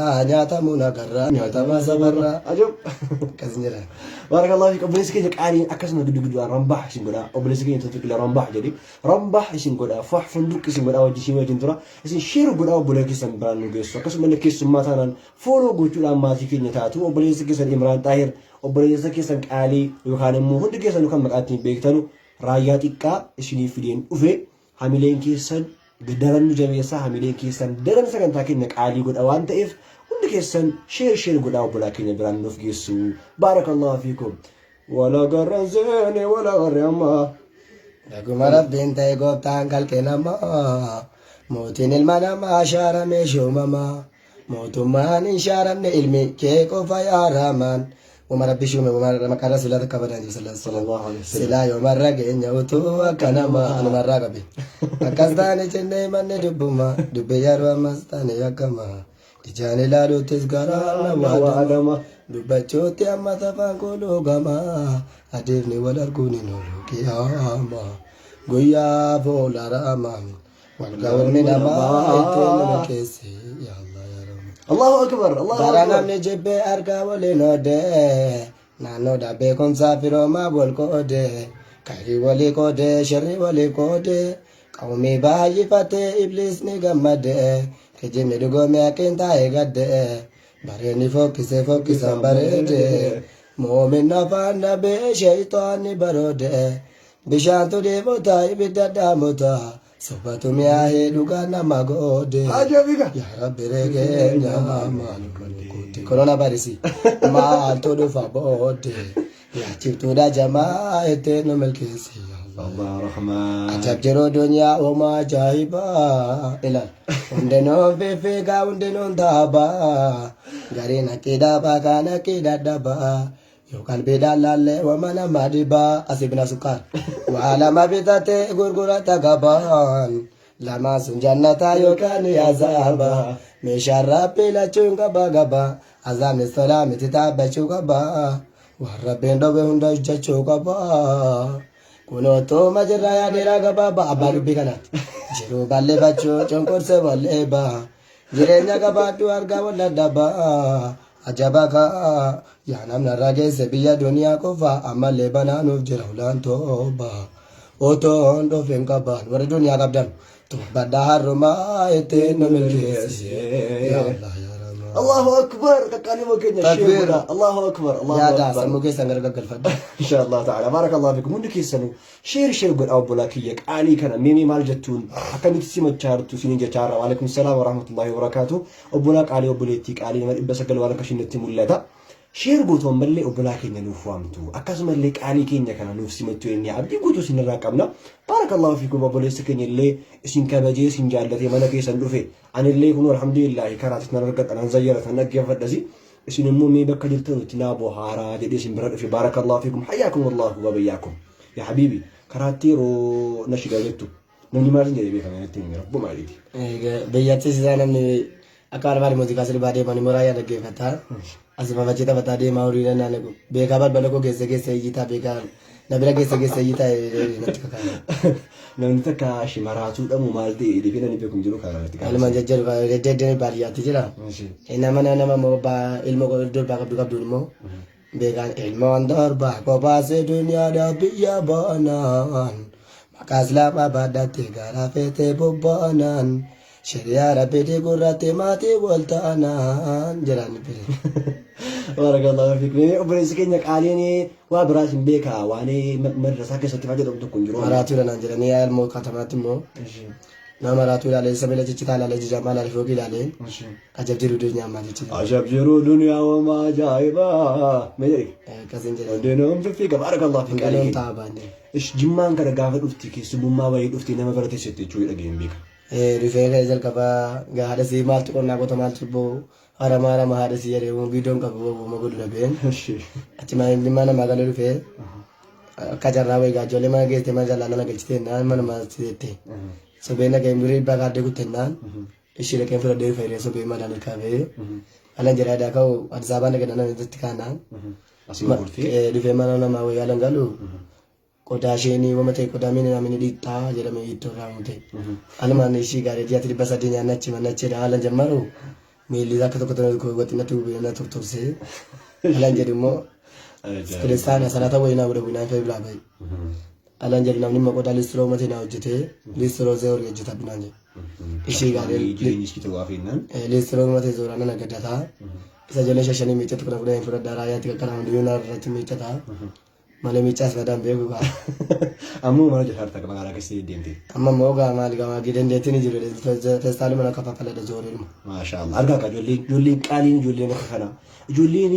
Nyaatamu nagarraa nyaatama sabarraa. Ajab! Akkas jedha. Baarakallahu fiik. Obboleessi keenya qaaliin akkasuma giddu gidduudhaan rambaah isin godha. Obboleessi keenya Tawfiq illee rambaah jedhi. Rambaah isin godha. Fuah funduq isin godha. Wajji isin wajjin tura. Isin share godha obboleessa keessan biraan nu geessu. Akkasuma illee keessummaa taanaan follow gochuudhaan maatii keenya taatu. Obboleessi keessan Imraan Xaahir obboleessa keessan qaalii yookaan immoo hundi keessanuu kan maqaa ittiin beektanu raayyaa xiqqaa isiniif fideen dhufe. Hamileen keessan daran nu jabeessa, hamileen keessan daran sagantaa keenya qaalii godha waan ta'eef hundi keessan share share godhaa obbolaa keenya biraan nuuf geessu. Baarakallahu fiikum. Wala garran seene wala garre amma. Dhuguma Rabbiin ta'e gooftaan kalqee namaa mootiin ilma namaa shaaramee shoomamaa mootummaan hin shaaramne ilmi kee qofa yaa Rahmaan. Wama Rabbi shuume wama maqaa Rasuulaa takka badaa jiru sallallahu Sallallahu alaihi wasallam. Silaa yoomarra geenya utuu akka namaa anumarraa qabe. Akkas taane jennee manni dubbuma dubbii yeroo ammas taane yakkama. Ijaan ilaaluuttis garaa na waadama. Dubbachuutti amma safaan kunuugama. Adeemni wal arguun hin oolu qiyaama. Guyyaa fuula raamaan. Wal ga'uun namaa ittiin nama keesse. Yaa Allah yaa Rabbi. Allahu akbar. Allahu Bara akbar. namni jibbee argaa waliin oodee naannoodha beekumsaa firoomaa wal qoodee kayrii walii qoodee sharrii walii qoodee qawmii baay'ifatee ibliisni gammadee kijibni dhugoomee haqqiin taa'ee gaddee bareenni fokkisee fokkisaan bareedee moomin afaan dhabee shayxaanni baroodee bishaantu deemota ibidda dhaamota sobatu mi'aahee dhugaa nama goodee. Ajaa'iba. Yaa Rabbi reegeenya maal godhe korona barisi maaltu dhufa booddee yaachiftuudha jamaa ittiin nu milkeessi. Allah Rahman. Ajab jiruu duniyaa uumaa ajaa'ibaa ilaal hundinuun fiffiigaa hundinuun taabaa gariin haqqii dhaabaa kaan haqqii dadhabaa yoo qalbiidhaan laallee wama nama dhibaa asii bina sukkaar waa lama bitatee gurgurata gabaan lamaan sun jannataa yookaan azaaba meeshaan rabbii lachuun qaba gaba azaabnis tolaa miti dhaabbachuu qaba waan rabbiin dhobe hunda hojjechuu qaba kunoottuma jirra yaadeera gabaabaa abbaa dubbii kanaati jiruu bal'ifachuu cunqursee wal'eebaa jireenya gabaadhu argaa wal dadhabaa ajaba kaa yaa namni irra geesse biyya duniyaa qofa ammallee banaanuuf jira ulaan tooba otoon dhufin qabaan warri duniyaa qabdan torbadhaa harrumaa ittiin nu milkeessi yaa Allah yaa Rahmaan. Allahu akbar. Qaqqaalima keenya share Takbir. godhaa. Allahu akbar. Allahu Yaada akbar. sammuu keessan gargaggalfadha. Insha Allah ta'ala. Baarakallahu fiikum. Hundi keessanuu share share godhaa obbolaa kiyya qaalii kana mee maal jettuun akkamitti simachaa jirtu isiniin jechaa har'a. Waalaikum salaam wa rahmatullahi wa barakaatu. Obbolaa qaalii obboleettii qaalii nama 900 waan akka isinitti mul'ata. Share gootu ammallee obbolaa keenya nuuf waamtu. Akkasumallee qaalii keenya kana nuuf simachuu inni abdii guutuu isinirraa qabna. Baarakallahu fiikum obboleessi keenya illee isin kabajee isin jaallatee mana keessan dhufe. Anillee kun alhamdulillahi karaatti nan argadha nan zayyara nan dhaggeeffadhasi. Isin immoo mee bakka jirtanutti naa bohaaraa jedhee isin bira dhufe. Baarakallahu fiikum hayyaakum Allahu wa bayyaakum. Yaa habiibi karaatti yeroo nashidaa jettu namni maal isin jedhee beekama natti himi rabbuma jedhiiti. Biyyattis isaa namni akka barbaade muuziqaa sirbaa deeman immoo raayyaa dhaggeeffata. Asuma fakkii taphataa deemaa horii nannaan beekaa balbala koo keessa keessa iyyitaa beekaa na bira keessa keessa iyyitaa natti kakaa'e. Namni takka shimaraatu dhamu maal ta'e jedhee namni beeku hin jiru karaa irratti Walumaan jajjaru deddeebiin baadiyyaatti jira. Nama nama immoo ilmoo durbaa qabdu qabduun immoo beekaan ilmoon durbaa kophaasee duniyaadhaaf biyya boonaan maqaa islaamaa baadhatte gara feetee bobboonaan shari'aa rabbiitii gurratti maatii wal taanaan jedhaan fide. Baarakallahu fiik. Mee obboleessi keenya qaaliin waa biraas hin beeka waan madrasaa keessatti fa'aa jedhamu tokko hin jiru. Maraatuudha naan jedhanii yaa ilmoo katamaatti immoo nama maraatuu ilaalee samila ciccitaa ilaalee jijaamaa ilaalee fooqii ilaalee ajab jiru duniyaa ammaa jechuudha. Ajab jiruu duniyaa wama ajaa'ibaa. Mee jedhi. Akkasiin jedhanii. Hundinuu fiffiiga baarakallahu fiik qaalii Hundinuu keenya. ta'a baannee. Ish jimmaan kana gaafa dhufti keessummaa wayii dhufti nama bara teessetti jechuu dhageen beeka. Rifee kee jalqabaa haadha sii maaltu qonnaa qota maaltu boo harama harama haadha sii jedhee viidiyoon qabu uuma godhu dhabeen achi mana namaa galee dhufee akka carraa wayii ijoollee mana geessite mana jalaa nana galchite naan mana maatti jette sobee nageen birii bakka addee kutte naan ishii dhaqeen fudhadhee dhufee sobee madaan ilkaa ba'ee alan jedhaa daa ka'u Addis Ababaa nageen nan irratti kaanaan Asuma gortee. Dhufee mana namaa wayii alan galu qodaa isheenii wama ta'e qodaa mini namni dhiittaa jedhame ittoo irraa mute. Alumaan ishii gaarii ji'aatti 300 nyaanna achi manna achi haalan jammaru. Miilli akka tokko tokko waxinatti na turtursee. Alan jedhu immoo kiristaana salaata wayii naa godhe winaa fee bilaa bahi. Alan jedhu namni immoo qodaa liistiroo uummatee naa hojjetee liistiroo zee horii hojjetaa binaan jedhu. Ishii gaarii Jireenyi ishii ta'uu afeennaan. Liistiroo uummatee zooraan na gaddataa. Isa ijoollee shashanii miiccatu 10 10 fudhadhaa raayyaatti qaqqaraa hundiyyuu naa irratti miiccataa. Malee miiccaas badaan beeku gaa. Ammoo mana hojjetaa jirta magaalaa keessa deddeemte. Amma immoo gaa maal gaa maagii dandeettiin hin jiru feestaalii mana kaffafaladha zooriidhuma. Maashaa Allah. Argaa kaa ijoolleen ijoolleen qaaliin ijoolleen akka kanaa. Ijoolleen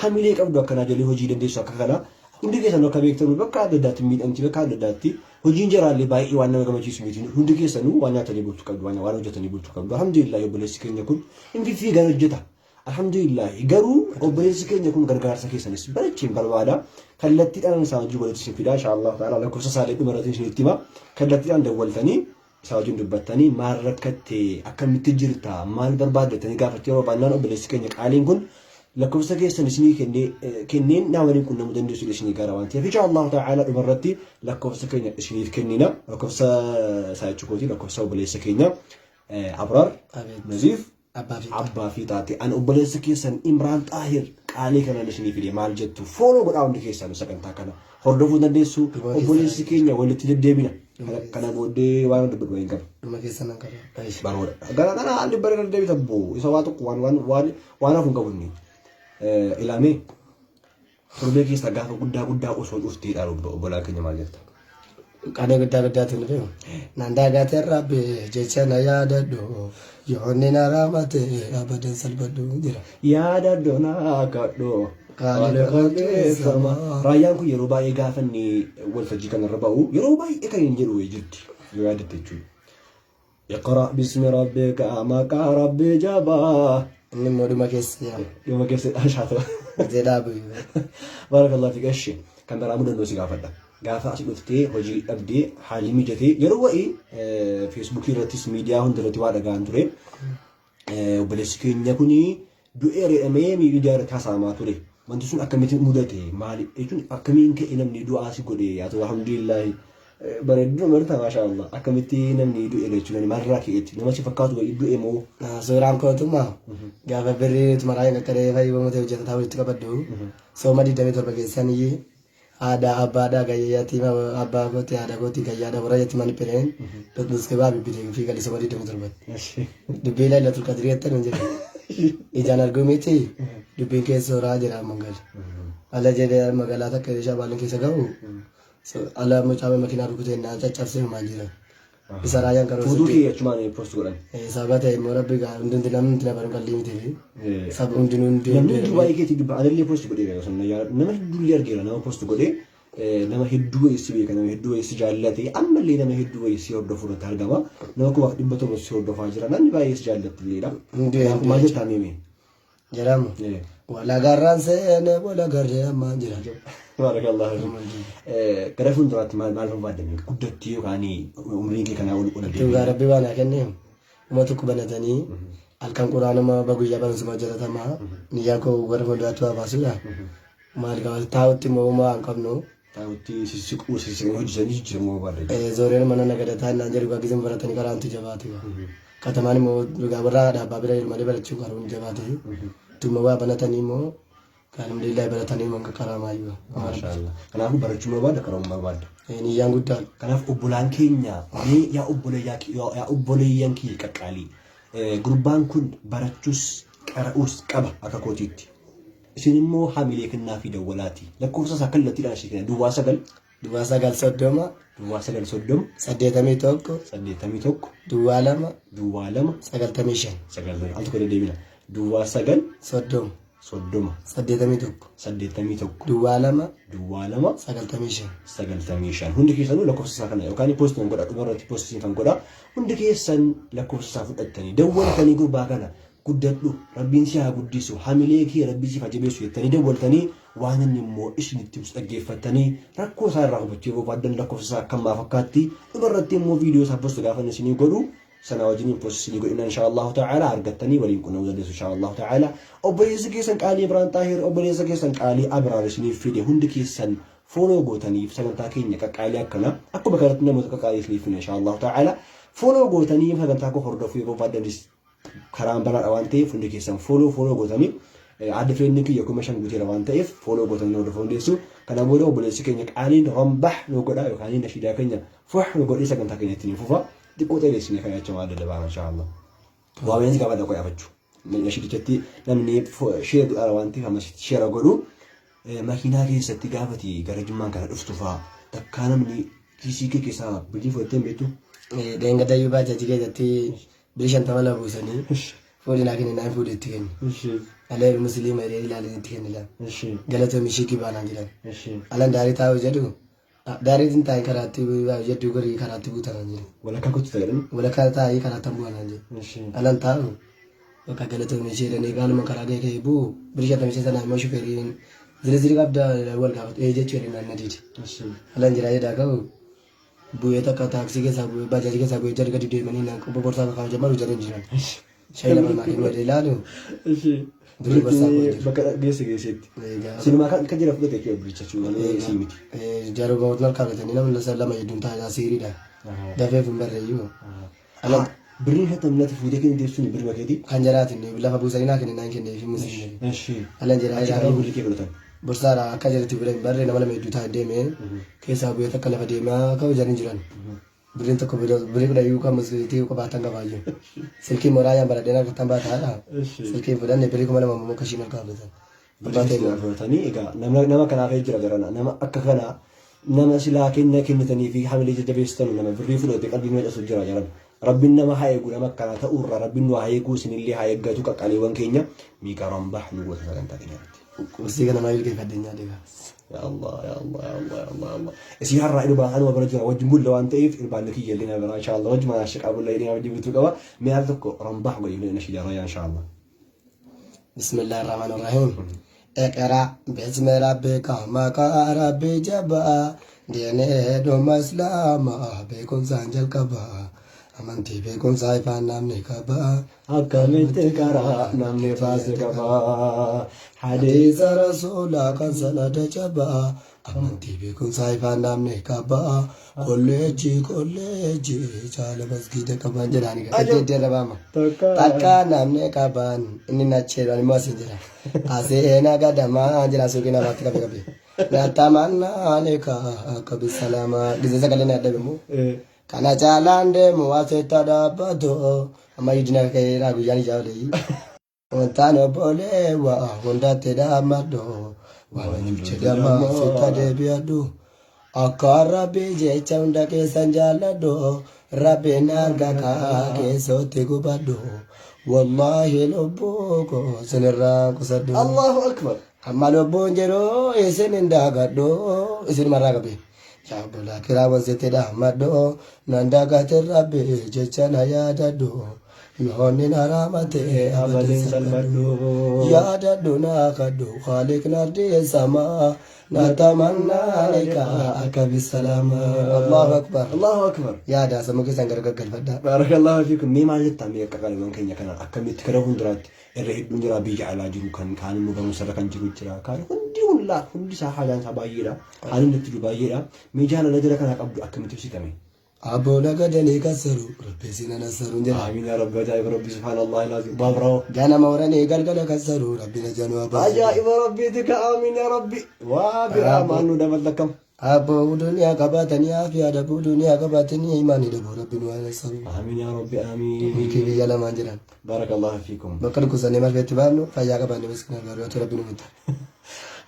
hamilee qabdu akkanaa ijoollee hojii dandeessu akka kanaa. Hundi keessanuu akka beektanu bakka adda addaatti miidhamti bakka adda addaatti hojiin jaraallee baay'ee waan nama gammachiisu miti. Hundi keessanuu waan nyaatanii bultu qabdu waan waan hojjetanii bultu qabdu. Alhamdulillah obboleessi keenya kun hin fiffiigan hojjeta. Alhamdulillah garuu obboleessi keenya kun gargaarsa keessanis barachiin barbaada. Kallattiidhaan isaa wajjin walitti isin fida insha Allah ta'ala lakkoofsa isaallee dhuma irratti isinitti hima. Kallattiidhaan dawwaltanii isaa wajjin dubbattanii maal rakkatte akkamitti jirta maal barbaadda jettanii gaafachuu yeroo barbaannaan obboleessi keenya qaaliin kun lakkoofsa keessan isinii kennee kenneen naa waliin qunnamuu dandeessu isinii gara waan ta'eef insha Allahu ta'ala dhuma irratti lakkoofsa keenya isiniif kennina lakkoofsa isaa jechuu kooti lakkoofsa obboleessa keenya Abraar Naziif Abbaa Fiixaa. Abbaa Fiixaati. Ani obboleessa keessan Imraan Xaahir qaalii kanan isinii fide maal jettu follow godhaa hundi keessan sagantaa kana hordofuu dandeessu. Dhuma keessa Obboleessi keenya walitti deddeebina. Kana booddee waan dubbadhu hin qabu. Dhuma keessa nan qaba. Eish. Baroodha. Gara kana haalli bara deddeebita boo isa waa tokko waan waan waan waan hafu hin qabu inni. Ilaamee Torbee keessaa gaafa guddaa guddaa osoo dhufteedha obbolaa keenya maal jetta? Qanee guddaa guddaatiin dhufe. Nan dagatee rabbi jecha na yaadadhu yoonni na raamate abadan salphadhu jira. Yaadadhu naa kadhu. Kaale qalbeessama. Raayyaan kun yeroo baay'ee gaafa inni waltajjii kanarra ba'u yeroo baay'ee kan hin jedhu jirti yoo yaadatte jechuudha. Iqra bismi rabbika maqaa rabbii jabaa. Inni immoo dhuma keessa jira. Dhuma keessa shaatoo. Jedhaa dhaabu. Barakallahu fiik eshi kan biraa mudannoo si gaafadha. Gaafa asi dhuftee hojii dhabdee haalli mijatee yeroo wa'ii feesbuukii irrattis miidiyaa hunda irratti waa dhaga'an ture. Obboleessi keenya kuni du'eera jedhamee miidiyaa irratti haasa'amaa ture. Wanti sun akkamitti mudate maali jechuun akkamiin ka'e namni du'aa si godhe haa ta'u alhamdulillaahi bareedduu marta maashaa Allah akkamitti namni du'e jechuun maalirraa ka'eetti nama si fakkaatu wayii du'e moo Suuraan kootuma gaafa birrii maraa hin qaqqaree fayyadamu ta'e hojjetataa walitti qabadhu sooma 27 keessan Haadha abbaadha gayya yatiima abbaa kooti haadha kooti gayyaadha warra yatiima niphireen miskibaa bibbite fi gali soba 27tti. Dubbii lailatul qadrii jettan hin jedhu. Ijaan arguu miti dubbiin keessa horaa jira amman gali. Ala jedhee magaalaa takka shabaalin keessa ga'u ala mucaa makiinaa rukutee naa caccabsee maal jira. Isa raayyaan Footoo karoorsutti. kee achumaan post godhan. Sababa ta'e immoo rabbi gaa hundumti namni na baru qalbii miti fi saba hundinuu hundi Namni hedduu baay'ee keetii dubba anallee post godheera yeroo sana yaadadhu. Nama hedduullee argeera nama post godhee nama hedduu wayii si beeka nama hedduu wayii si jaallate ammallee nama hedduu wayii si hordofu irratti argama. Nama 1700 si hordofaa jira namni baay'ee si jaallatti illeedha. Hundi Kanaafuu maal jettaa meemee? Jedhamu. Walagarraan seene walagarree ammaan jira. Baarakallahu fiik. Gara fuulduraatti maal maal barbaadda mee? Guddattee yookaan umriin kee kanaa ol ol Dhugaa deebi'ee. rabbi waan haa kenne uma tokko banatanii halkan quraanuma baguyyaa barumsuma hojjetatamaa niyyaan koo gara fuulduraatti waa baasuudha. Maal qaba taa'utti immoo uumaa hin qabnu. Taa'utti sissiquu sissiqanii hojjetanii jijjiiramuu barbaadda. Zooreen mana nagadataa naan jedhu gaaggisa baratanii karaantu jabaate. Katamaan immoo dhugaa warra haadha abbaa bira jiru malee barachuu karuun jabaate. Tuma waa banatanii immoo alhamdulillah baratanii immoo karaa maayyuu. Maashaallah. Kanaafuu barachuu barbaadda qaroomu barbaadda. Niyyaan guddaan. Kanaaf obbolaan keenya mee yaa obboleeyyaa yaa obboleeyyan kiyya qaqqaalii gurbaan kun barachuus qara'uus qaba akka kootiitti. Isin immoo hamilee kennaafii dawwalaati. Lakkoofsa isaa kallattiidhaan ishee kenna. Duwwaa 9. Duwwaa 9 30. Duwwaa 9 30. 81. 81. Duwwaa 2. Duwwaa 2. 95. 90. Al tokko deddeebina. Duwwaa 9. 30. 30. 81. 81. Duwwaa 2. Duwwaa 2. 95. 95. Hundi keessanuu lakkoofsa isaa kana yookaan poostii kan godha dhuma irratti poostii kan godha. Hundi keessan lakkoofsa isaa fudhattanii dawwaltanii gurbaa kana Guddadhu, Rabbiin si haa guddisu, hamilee kee Rabbi siif haa jabeessu jettanii dawwaltanii waan inni immoo isinitti himus dhaggeeffattanii rakkoo isaa irraa hubachuu yoo barbaaddan lakkoofsa isaa akkamaa fakkaatti dhuma irratti immoo viidiyoo isaa post gaafa inni isinii godhu sanaa wajjiniin post isinii godhina inshaa Allahu ta'ala argattanii waliin qunnamuu dandeessu inshaa Allahu ta'ala obboleessa keessan qaalii Ibraan Xaahir obboleessa keessan qaalii Abraar isiniif fide hundi keessan follow gootaniif sagantaa keenya qaqqaalii akkana akkuma kanatti namoota qaqqaalii isiniif fina inshaa Allahu ta'ala follow gootanii sagantaa koo hordofuu yoo barbaaddanis Karaan banaadha waan ta'eef hundi keessan follow follow gootanii adda fireenni kiyya 5000 guuteera waan ta'eef follow gootanii hordofuu dandeessu. Kana booda obboleessi keenya qaaliin rambah nu godha yookaan nashiidaa keenya fuh nu godhee sagantaa keenya ittiin fufa. Xiqqoo dheeressinee kan jecha waan dadhabaa inshaallah. Waameensi qabadha qoyaafachuu. Nashiidichatti namni share godhaara waan ta'eef amma share godhu. Makiinaa keessatti gaafati gara Jimmaan kana dhuftu fa'aa takkaa namni kiisii kee keessaa birrii fudhattee hin beektu? Dheengaddayyuu baajajii keessatti birrii 50 na buusanii fuudhi naa kenni naan fuudhe itti kenni. Alee musliima jedhee ilaalee itti kenni laa. Galatoomi shiikii baanaan jedhan. Alan daarii taa'u jedhu daariitiin taa'ee karaatti jedhu gorii karaatti buutanaan jedhu. Walakkaa kottu ta'edhan. Walakkaa taa'ee karaatti bu'anaan jedhu. Alan taa'u bakka galatoomi ishee jedhanii gaaluma karaa gahee ka'ee bu'u birrii 50 ishee sanaa immoo shufeeriin ziriziri qabda wal gaafatu ee jechuu jedhee naan na diide. Alan jiraa jedhaa ka'u bu'ee takka taaksii keessaa bu'ee baajaajii keessaa bu'ee jarri gadi deemanii naan qubba borsaa kaa'u jammaru jarri hin jiran. Shayi lama namaa kennu jedhee ilaalu birrii borsaa koo hin jiru. Bakka geesse geesseetti. Egaa Sinumaa kan jira fudhate jechuudha biricha jechuudha malee sii miti. Jaruu bahuun harkaa argatanii namni lama hedduun taa'aa siiriidha. Dafeef hin barreeyyuu. Alan Birriin shantamni fuutee kennu sun birrii keetii. Kan jaraatiin lafa buusanii naa kenne naan kennee fi musliimni. Alan jedhaa Achi ilaalu. birrii kee fudhatan. Borsaadha akka jalatti bira hin barre nama lama hedduu taa'ee deeme keessaa bu'ee takka lafa deemaa ka'u jarri hin jiran. Birriin tokko birrii kudha iyyuu kan musliitii qofaatan qabaayyuu. Silkii mooraa yaan baradheen harkattan baataadha. Silkii fudhanne birrii 2000 immoo kashiin harkaa fudhatan. Abbaa ta'e Birrii fudhatanii egaa nama kanaaf jira jarana nama akka kanaa nama silaa kenna kennitanii fi hamilee jajjabeessitan nama birrii fudhate qalbii nama cabsu jira jaran. Rabbiin nama haa eegu nama akkanaa ta'uurraa rabbiin nu haa eegu isinillee haa eeggatu qaqqaaliiwwan keenya miiqaa rambah nu goota sagantaa keenya irratti. Qursii kana maal ilkeeffadhe nyaadhe gaa. Ya Allah, ya Allah, ya Allah, ya Allah, ya Allah. Isin har'aa irbaan anuma bira jira wajjin bulla waan ta'eef irbaanni kiyya illee na bira inshallah wajjin mana shaqaa bulla illee na wajjin bituu qaba. Mee al tokko rambah godhi illee na shijara ya inshallah. Bismillahir Rahmanir Rahim. Iqra bismi rabbika maqaa rabbii jabaa diinee dhuma islaamaa beekumsaan jalqabaa amantii beekumsaa ifaan namni qabaa. Akkamitti karaa namni baase qabaa. Hadiisa rasuulaa kan sanada jabaa amantii beekumsaa ifaan namni qabaa kolleejjii kolleejjii caala masgiida qabaan jedhaani deddeerra baama. Takka namni qaban inni nacheedhaan immoo asiin jira. Aseena gadamaa jira suuqii namaatti qabe qabe. Natamannaa akka bisalaamaa gisee sagalee na addabe immoo. Kana caalaan deemu asitti dhaabbatu amma iddina ka'eera guyyaan ijaa olee. Wantaan obbolee waa hundatti dhaammadhu waan jedhama sitta deebi'adhu. Akka rabbi jecha hunda keessan jaalladhu rabbiin arga kaa keessootti gubadhu. Wallaahi lubbuu koo sinirraa qusadhu. Allahu akbar. Amma lubbuun jiru isin hin daagadhu isin marraa qabe. Yaa obbolaa kiraa wansitti dhaammadhu nan daagate rabbi jecha na yaadadhu. Yoonni na raamate Abaleen salphadhu. Yaadadhu naa kadhu Khaaliq nardii samaa natamannaa lika akka bisalaama. Allahu akbar. Allahu akbar. Yaada sammuu keessan gargaggalfadhaa. Barakallahu fiikum. Mee maal jettaa mee akka qaaliiwwan keenya kana akkamitti gara fuulduraatti irra hedduun jira biyya alaa jiru kan kaan immoo barumsa irra kan jiru jira kaan hundi hullaa hundi isaa haalaan isaa baay'eedha haalli inni itti jiru baay'eedha mee jaalala jara kanaa qabdu akkamitti ibsitame? Abboo nagadanii kassaru rabbi isin anassaruun jedha. Amiin yaa rabbi ajaa'iba rabbi subhaanallah ilaazim baabraa. Ganama horanii galgala kassaru rabbi na januu abbaa. Ajaa'iba rabbiiti ka amiin yaa rabbi waa biraa maal nu dabalta akkam. Abboo duniyaa qabaatanii aafiyaa dhabuu duniyaa qabaatanii imaanii dhabuu rabbi nu anassaru. Amiin yaa rabbi amiin. Milkii biyya lamaan jedhan. Barakallahu fiikum. Bakka dhukkubsannee marfeetti baafnu fayyaa qabaannee miskiina garuu ati rabbi nu miti.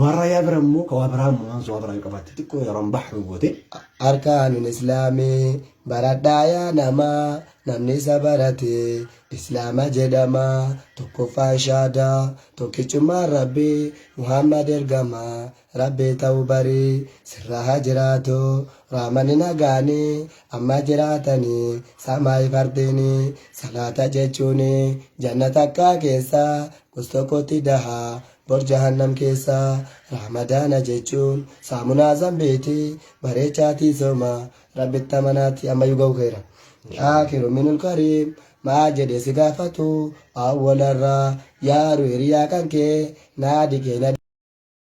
Warra yaa bira immoo ka waa biraa immoo waan waa biraa yoo qabaatte xiqqoo yeroon bahru goote. Arkaanuun islaamii baradhaa yaa namaa namni isa barate islaama jedhama tokkoffaan shaadaa tokkichummaan rabbii Muhammad ergamaa rabbii ta'uu barii sirraa haa jiraatu raamani nagaanii amma jiraatanii samaayii fardiinii salaata jechuun jannata akka keessa gosa tokkotti dahaa bor jahannam keessa raamadaana jechuun saamunaa zambiiti bareechaatii sooma rabbitti amanaati ammayyuu ga'u keera. Aakiru minul kariim maa jedhe si gaafatu awwalarraa yaaru hiriyaa kan kee naadi kee na.